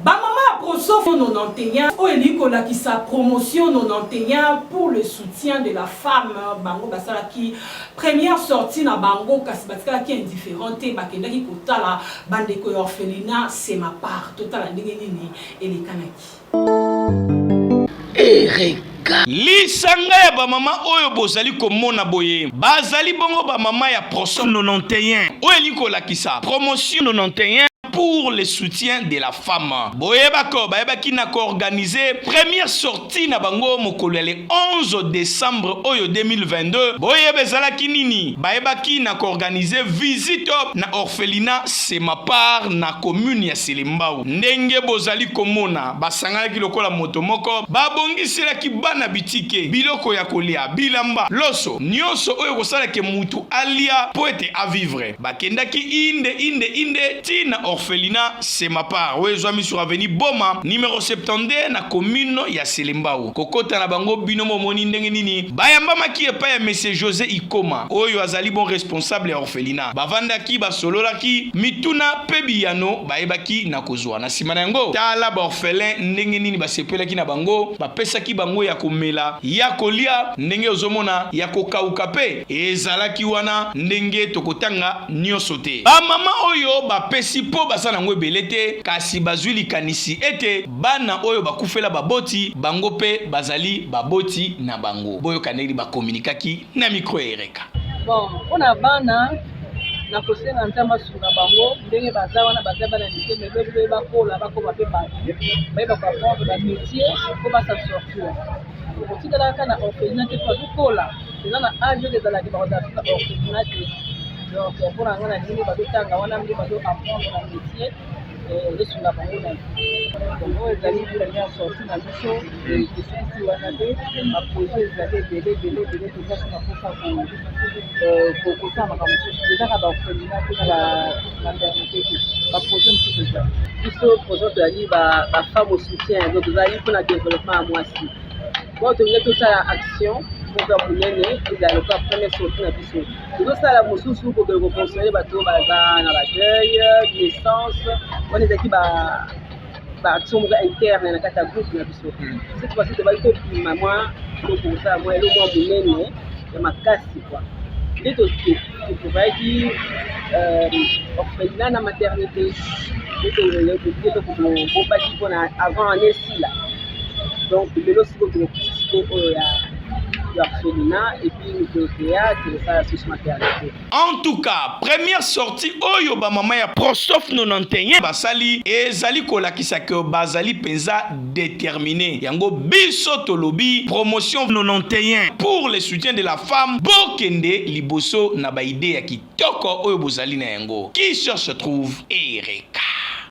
Bamama ya Prosof 91, oyo elingi kolakisa Promotion 91 pour le soutien de la femme, bango basalaki première sortie na bango, kasi batikalaki indifférent te, bakendaki kotala bandeko ya orphelinat Semapar. Totala ndenge nini elekanaki. Ereka. Lisanga ya bamama oyo bozali komona boye bazali bongo bamama ya Prosom 91, oyo elingi kolakisa Promotion 91 pour le soutien de la femme. Boyebako bayebaki na koorganiser première sortie na bango mokolo ya le 11 décembre oyo 2022. Boyeba ezalaki nini? Bayebaki na koorganiser visite na orphelinat Semapar na commune ya Selembao. Ndenge bozali komona, basanganaki lokola moto moko, babongiselaki bana bitike, biloko ya kolia, bilamba, loso, nyonso oyo kosalake mutu alia mpo ete avivre. Bakendaki inde inde inde ti na orphelinat Semapar oyo ezwami sur avenue Boma numero 72 na commune ya Selembao. Kokota na bango, bino momoni ndenge nini bayambamaki epai ya Monsieur Jose Ikoma oyo azali bon responsable ya orphelinat. Bavandaki, basololaki mituna mpe biyano bayebaki na kozwa. Na nsima na yango, tala baorphelin ndenge nini basepelaki na bango, bapesaki bango ya komela, ya kolia, ndenge ozomona ya kokauka mpe ezalaki wana, ndenge tokotanga nyonso te. Bamama oyo bapesi mpo baza nango ebele te, kasi bazwi likanisi ete bana oyo bakufela baboti bango mpe bazali baboti na bango. Boyoka ndenge bakominikaki na micro ya Ereka. Bon, mpona bana, nakosenga Nzambe asunga bango ndenge baza wana. Baza bana mike, mais lobi lobi bakola, bakoma mpe bato, bayeba koapprendre bamétier mpo ba s'en sortir. Okotikala kaka na orphelinat te, mpo azokola, eza na age oyo ezalaki bakozala na orphelinat te. Donc mpona nga, na ndenge bazotanga wana, nde bazo apprendre na métier, ezosunga bango na vie. Oyo ezali première sortie na biso, esuki wana te. Baprojet ezali ebele ebele ebele. Toza so na mposa kosala makambo mosusu. Ezaka baorphelinat te na bamaternité te, baprojet mosusu ezali. Biso projet, tozali bafemme au soutien, donc tozali mpona développement ya mwasi. Bon, tolingi tosala action moko ya monene, ezala lokola première sortie na biso. Tozosala mosusu, kokende koconsoler bato baza na badeuil, naissance. Wana ezalaki baaction moko interne na kati ya groupe na biso. Cette fois-ci tobali tobima mwa, tokosala mwa elo mwa monene ya makasi quoi. Nde toprévoyaki orphelinat na maternité, nde tobobaki mpona avant année esila. Donc lelo sikoyo tokokisi sikoyo oyo ya orphelinat, et puis mikolo toya tokosala susu maternité. En tout cas, première sortie oyo bamama ya Prosof 91 basali ezali kolakisa ke bazali mpenza déterminé. Yango biso tolobi Promotion 91 pour le soutien de la femme, bokende liboso na baidée ya kitoko oyo bozali na yango. Qui cherche trouve. Ereka.